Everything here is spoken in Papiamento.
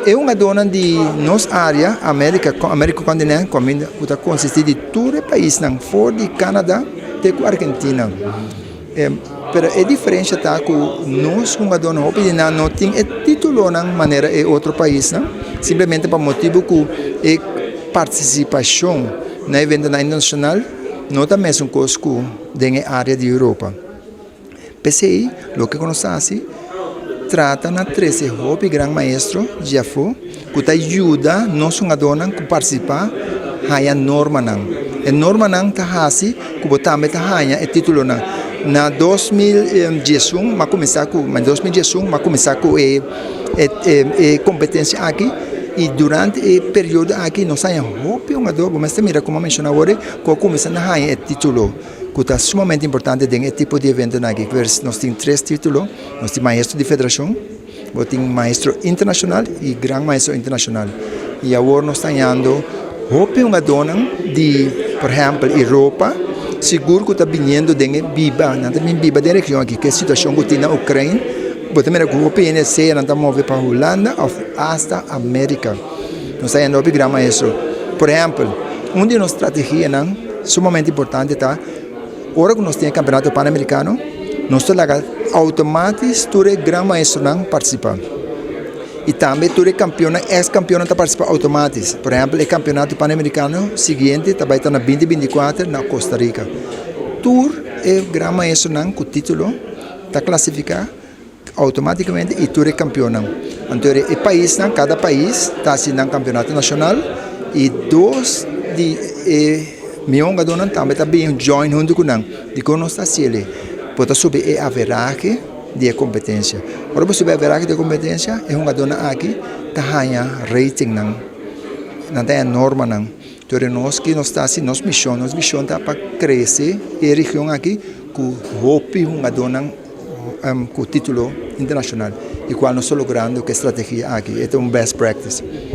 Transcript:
E hungadónan di nos área, Amérika, Amérika kontinent, ku ta konsistí di tur e paisnan for di Canada te ku Argentina. Pero e diferensha ta ku nos hungadónan hopi di nan no tin e títulonan manera e otro paisnan, simplemente pa motibu ku e partisipashon na eventonan internashonal no ta mesun kos ku den e área di Europa. P'esei, loke ku nos hasi, trata na trese hopi gran maestro di afó ku ta yuda nos hungadónan ku partisipá haña normanan. E normanan ta hasi ku bo tambe ta haña e títulonan. Na 2011 m'a kuminsá ku na 2011 m'a kuminsá ku e e kompetensia aki i durante e periodo aki nos haña hopi hungadó, bo mester mira komo a menshoná awor ku a kuminsá na haña e título, ku ta sumamente importante den e tipo di eventonan aki. Pues nos tin tres título, nos tin maestro di federashon, bo tin maestro internashonal i gran maestro internashonal. I awor nos ta hañando hopi hungadónan di por ehèmpel Europa, sigur ku ta biniendo den e biba, nan ta bin biba den e region aki, ku e situashon ku tin na Ukraine, bo ta mira ku hopi hende sea nan ta move pa Hulanda òf asta Amerika. Nos ta hañando hopi gran maestro. Por ehèmpel, un di nos strategianan sumamente importante ta ora ku nos tin e Kampeonato Panamerikano, nos ta laga outomatis tur e gran maestronan partisipá. I tambe tur e kampionnan, eks kampionnan ta partisipá outomatis. Por ehèmpel, e Kampeonato Panamerikano siguiente ta bai ta na 2024 na Costa Rica. Tur e gran maestronan ku título ta klasifiká outomátikamente i tur e kampionnan. Anto e paisnan, kada pais ta hasi nan kampeonato nashonal i dos di e mihó hungadónan tambe ta bin join huntu ku nan. Dikon nos ta hasi el'e? Bo ta subi e averahe di e kompetensia. Ora bo subi e averahe di e kompetensia, e hungadónan aki ta haña ratingnan, nan ta haña normanan. Pero nos ki nos ta hasi nos mishon, nos vishon ta pa krese e region aki ku hopi hungadónan ku título internashonal i kual nos ta logrando ku e strategia aki. E ta un best practice.